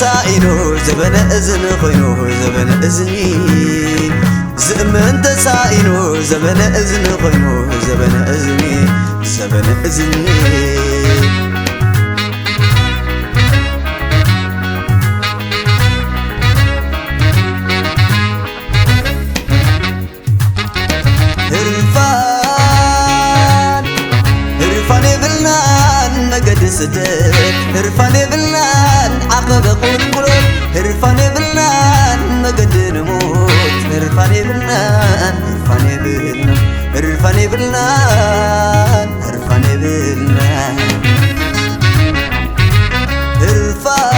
ተሳኢኑ ዘበነ እዝኒ ኮይኑ ዘበነ እዝኒ ዝእመን ተሳኢኑ ዘበነ እዝኒ ኮይኑ ዘበነ እዝኒ ዘበነ እዝኒ። ህርፋን ህርፋን የብልናን መገዲ ስደት፣ ህርፋን የብልናን ዓቐበ ቁልቁለት፣ ህርፋን የብልናን መገዲ ንሞት፣ ህርፋን የብልናን ህርፋን የብልናን ህርፋን የብልናን ህርፋን የብልናን። ህርፋን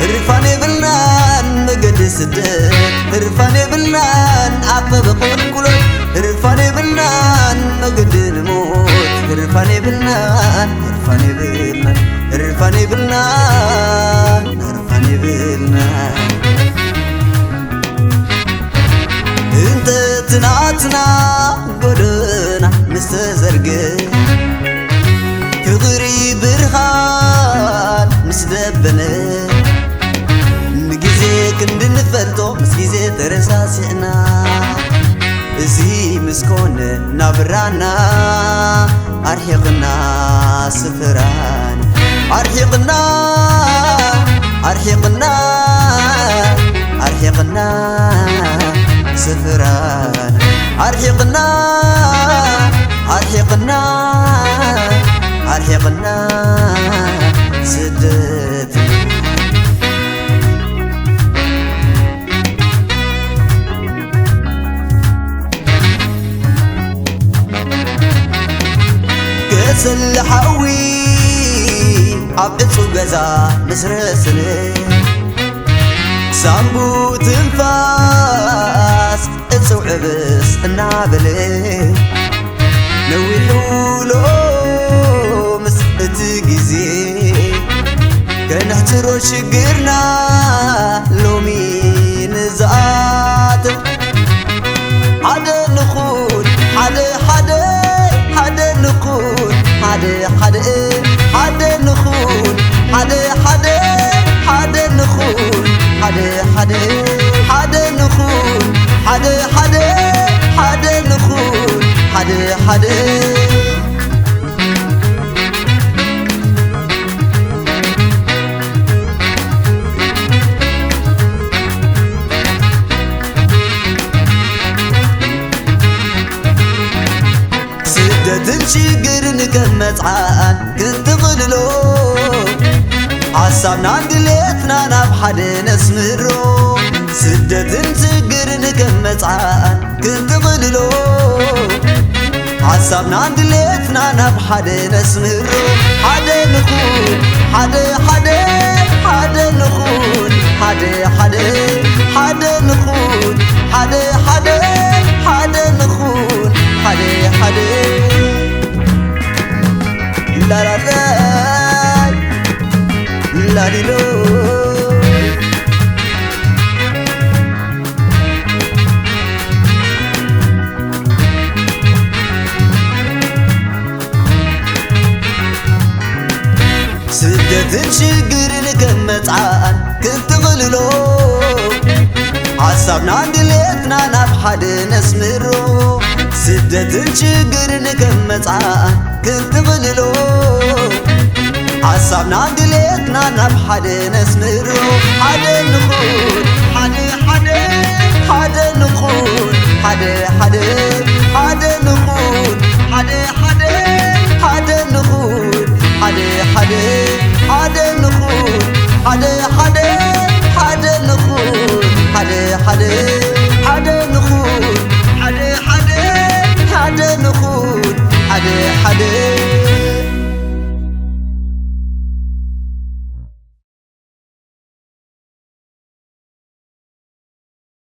ህርፋን የብልናን መገዲ ስደት፣ ህርፋን የብልናን ዓቐበ ቁልቁለት፣ ህርፋን የብልናን መገዲ ንሞት፣ ህርፋን የብልናን ህርፋን የብልናን ህርፋን የብልናን ህርፋን የብልናን። እንተ ትናትና ጎደና ምስ ተዘርገ፣ ፍቕሪ ብርሃን ምስ ደበነ፣ ንግዜ ክንዲ ንፈልጦ ምስ ግዜ ተረሳሲዕና፣ እዚ ምስ ኮነ ናብራና ኣርሒቕና ስፍራን ኣርሒቕና ኣርሒቕና ኣርሒቕና ስፍራን ኣርሒቕና ኣርሒቕና ኣርሒቕና ስደት። ከሰል ሓዊ ኣብ ዕጹው ገዛ ምስ ረሰነ፣ ሳንቡእ ትንፋስ ዕጹው ዕብስ እናበለ፣ ነዊሑ ሎምስ እቲ ግዜ፣ ከነሕጽሮ ሽግርና ሎሚ ንዝኣትም። ሓደ ንኹን ሓደ ሓደ ሓደ ንኹን ሓደ ሓደ ሓደ ንኹን ሓደ ሓደ ሓደ ንኹን ሓደ ሓደ ሓደ ንኹን ሓደ ሓደ ሓደ ንኹን ሓደ ሓደ። ስደትን ሽግርን ከም መጽዓን ክንጥቕልሎ፣ ሓሳብናን ድሌትናን ኣብ ሓደ ነስምሮ። ስደትን ሽግርን ከም መጽዓን ክንጥቕልሎ፣ ሓሳብናን ድሌትናን ኣብ ሓደ ነስምሮ። ሓደ ንኹን ሓደ ሓደ ሓደ ንኹን ሓደ ሓደ ሓደ ንኹን ሓደ ሓደ ሓደ ንኹን ሓደ ሓደ። ላላላይ ላሊሎ። ስደትን ሽግርን ከም መጽዓን ክንጥቕልሎ፣ ሓሳብናን ድሌትናን ኣብ ሓደ ነስምሮ። ስደትን ሽግርን ከም መጽዓን ክንጥቕልሎ፣ ሓሳብናን ድሌትናን ናብ ሓደ ነስምሮ። ሓደ ንኹን ሓደ ሓደ ሓደ ንኹን ሓደ ሓደ ሓደ ንኹን ሓደ ሓደ